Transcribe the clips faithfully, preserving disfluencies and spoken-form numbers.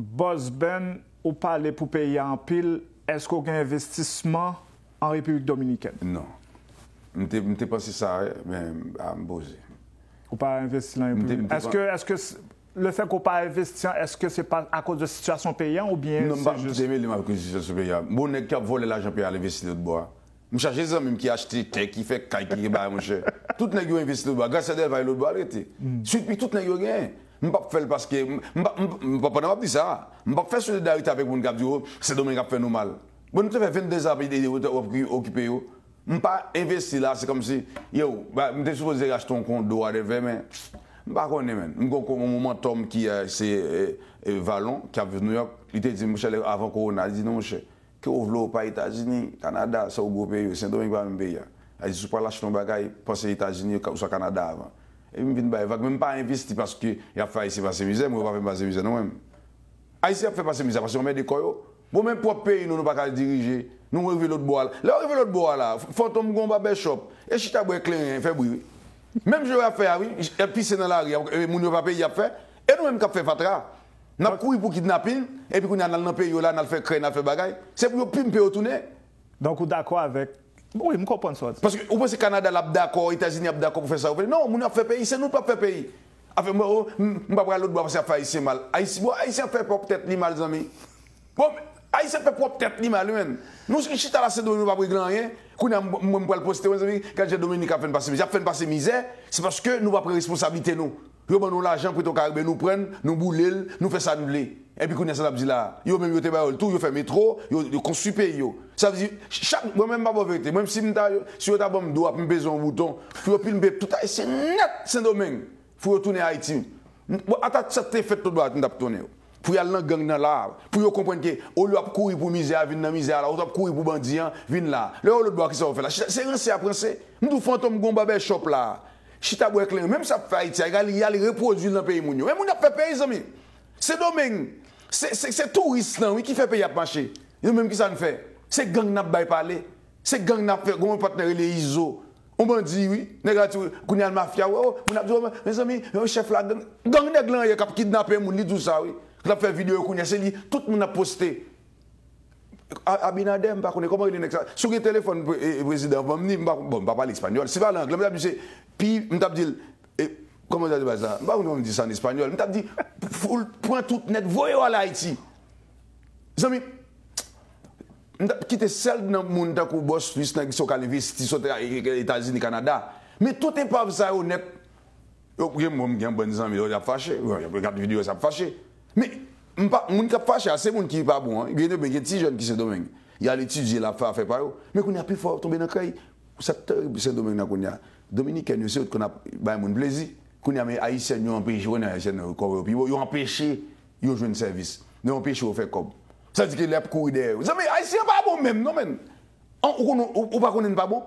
Bòs Ben, ou pale pou peyi a anpil, èske w gen envestisman an Repiblik Dominikèn? Non. M te, m te panse sa, wi, men a, m poze. Ou pa envesti nan M te, m Repiblik? te Èske, pa èske s- le fè ke w pa envesti an, èske se pa akoz de sitiyasyon peyi a oubyen Non, m se pa, m jis te mele m avèk sitiyasyon peyi a. Bon, nèg k ap vòlè lajan peyi a al envesti lòtbò a. M chache zanmi m ki achte tè, ki fè kay, ki gen bagay, monchè. Tout nèg yo envesti lòtbò a. Gracia Delva e lòtbò a l rete. Sweet Pea, tout nèg yo genyen. M p ap fè l paske, m, m, m, m, pandan m ap di sa, m p ap fè solidarite avèk moun k ap di, "Oh, Sendomeng ap fè nou mal." Bon, nou te fè venndezan ap ede yo, w ap okipe yo. M pa envesti la, se kòmsi, yo, ba, m te sipoze achte yon kondo, whatever, men m pa konnen, men. M gon, gon, yon mantò m ki, eh, se, eh, eh, Valon, ki ap viv New York, li te di m, monchè, lè, avan kowona, li di, "Non, monchè, ke w vle ou pa Etazini, Kanada, sa yo gwo peyi yo, Sendomeng pa menm peyi a." Li di, "Si w pral achte yon bagay, panse Etazini oswa Kanada avan." Epi m vin bay vag, men m pa envesti paske y ap fè Ayisyen pase mizè, mwen yo pa fè m pase mizè, non, mwen menm. Ayisyen ap fè pase mizè paske yo anmède kò yo. Bon, men pwòp peyi nou, nou pa ka dirije. Nou rive lòtbò a la. Lè yo rive lòtbò a la, Fantom gon babèchòp. E chita bwè kleren, fè bri, wi. Menm jan yo ap fè a, wi. Y ap pise nan lari a, e moun yo pa peye y ap fè. E nou menm k ap fè fatra. N ap kouri pou kidnapin, epi kounye a n al nan peyi yo la, n al fè krèy, n al fè bagay. Se pou yo pimpe yo tounen. Donk, ou dakò avèk. Wi, m konprann sa w di. Paske ou panse Kanada l ap dakò, Etazini ap dakò pou fè sa yo vle? Non, moun yo ap fè peyi, se nou k p ap fè peyi. Afè, mwen, oh, m, m pa pral lòtbò paske y ap fè Ayisyen mal. Ayisyen, bon, Ayisyen ap fè pwòp tèt li mal, zanmi. Bon, Ayisyen ap fè pwòp tèt li mal, wi, menm. Nou ki chita la, Sendomeng, nou p ap regle anyen. Kounye a, m, mwen, m pral poste, mezanmi, gad jan Dominik ap fè n pase mizè. Y ap fè n pase mizè, se paske nou pa pran responsablite nou. Yo ban nou lajan, Petro Caribe, nou pran l, nou boule l, nou fè sa n vle. Epi kounye a, sa n ap di la a? Yo menm, yo te ba yo l tou, yo fè metwo, yo, yo konstwi peyi yo. Sa vle di, chak, mwen menm, m pa ba w verite. Mwen, si m ta, si yo ta ban m dwa pou m peze yon bouton, pou yo pimpe tout Ayisyen nèt Sendomeng, pou yo tounen Ayiti. M, bon, ata sa te fèt tout bagay, m t ap tounen yo. Pou y al nan gang nan la a, pou yo konprann ke olye w ap kouri pou mizè a, vin nan mizè a la, ou t ap kouri pou bandi an, vin la a. Lè yo lòtbò a, kisa yo fè la? Chita, se ranse y ap ranse. M di w Fantom gon babèchòp la a. Chita bwè kleren. Menm sa ap fè Ayiti a, egal, y al repwodui l nan peyi moun yo. Men moun yo ap fè peyi, zanmi. Sendomeng, se, se, se touris lan, wi, ki fè peyi ap mache. Nou menm, kisa n fè? Se gang n ap bay pale. Se gang n ap fè. Gon yon patnè rele Izo. Yon bandi, wi. Nèg la di, kounye a l mafya, wi. Oh, moun ap di, oh, mezanmi, yon chèf la gang. Gang nèg lan ye k ap kidnape moun, li di w sa, wi. K ap fè videyo yo kounye a, se li, tout moun ap poste. A-, Abinader, m pa konnen kòman rele nèg sa. Si w gen telefòn pre-, e, e, prezidan, ban m li, m pa, bon, m pa pale espanyòl. Si pale anglè, m t ap di se, pi, m t ap di l, e, kòman w ta di bagay sa? M pa konn kòman m di sa an espanyòl. M t ap di, foul, pran tout nèt, voye yo al Ayiti. Zanmi, m t ap kite sèl nan moun tankou Bòs Louis, nèg sa w ka al envesti, sot Etazini, Kanada. Men tout epav sa yo nèt, Yo, gen, mwen, m gen yon bann zanmi yo, y ap fache. Yo, y ap gade videyo, y ap fache. Men, m pa, moun k ap fache a, se moun ki pa bon, an. Gen de, gen ti jèn ki Sendomeng. Y al etidye, l ap fè afè pa yo. Men kounye a, pifò tonbe nan krèy. Sa k terib Sendomeng nan kounye a. Dominikèn yo, se yo t konn ap bay moun plezi. Kounye a, men Ayisyèn yo anpeche, konnen Ayisyèn yo, kòb yo pi wo, yo anpeche yo jwenn sèvis. Yo anpeche yo fè kòb. Sa di ke lè y ap kouri dèyè yo. Zanmi, Ayisyen pa bon menm, non, menm. An, ou konnen, ou, ou pa konnen n pa bon?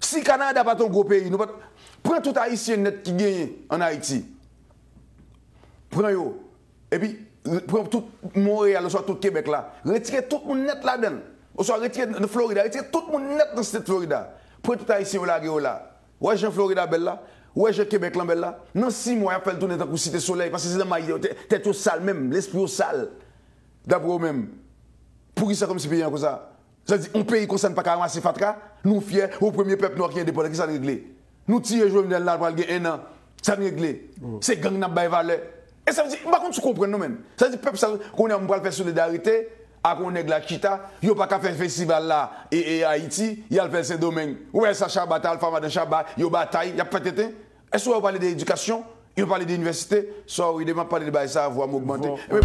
Si Kanada pa t yon gwo peyi, nou pa t, pran tout Ayisyen nèt ki genyen ann Ayiti. Pran yo. Epi, re-, pran tout Monreyal, oswa tout Kebèk la. Retire tout moun nèt ladan l. Oswa retire nan Florida, retire tout moun nèt nan state Florida. Pran tout Ayisyen yo lage yo la. Ou wè jan Florida bèl la? Ou wè jan Kebèk lan bèl la? Nan sis mwa, y ap fè l tounen tankou Site Solèy, paske se nan may yo, tè-, tèt yo sal menm, lespri yo sal. Dapre w menm, poukisa kòmsi peyi an konsa? Sa di, yon peyi konsa n pa ka ranmase fatra, nou fyè, o premye pèp nwa ki endepandan, kisa n regle? Nou tiye Jovenel la pral gen en an, sa n regle? Se gang n ap bay valè. E sa vle di, m pa konn si w konprann non menm. Sa di pèp sa, kounye a m pral fè solidarite ak yon nèg la chita, yo pa ka fè festival la e, e Ayiti, y al fè l Sendomeng. Ou wè sa Shabba ta al fè madan Shabba, yo batay, y ap fè tenten. Èske w wè yo pale de edikasyon? Yo pale de inivèsite? Sorry, depi m ap pale de bagay sa, vwa m ogmante. Vwa.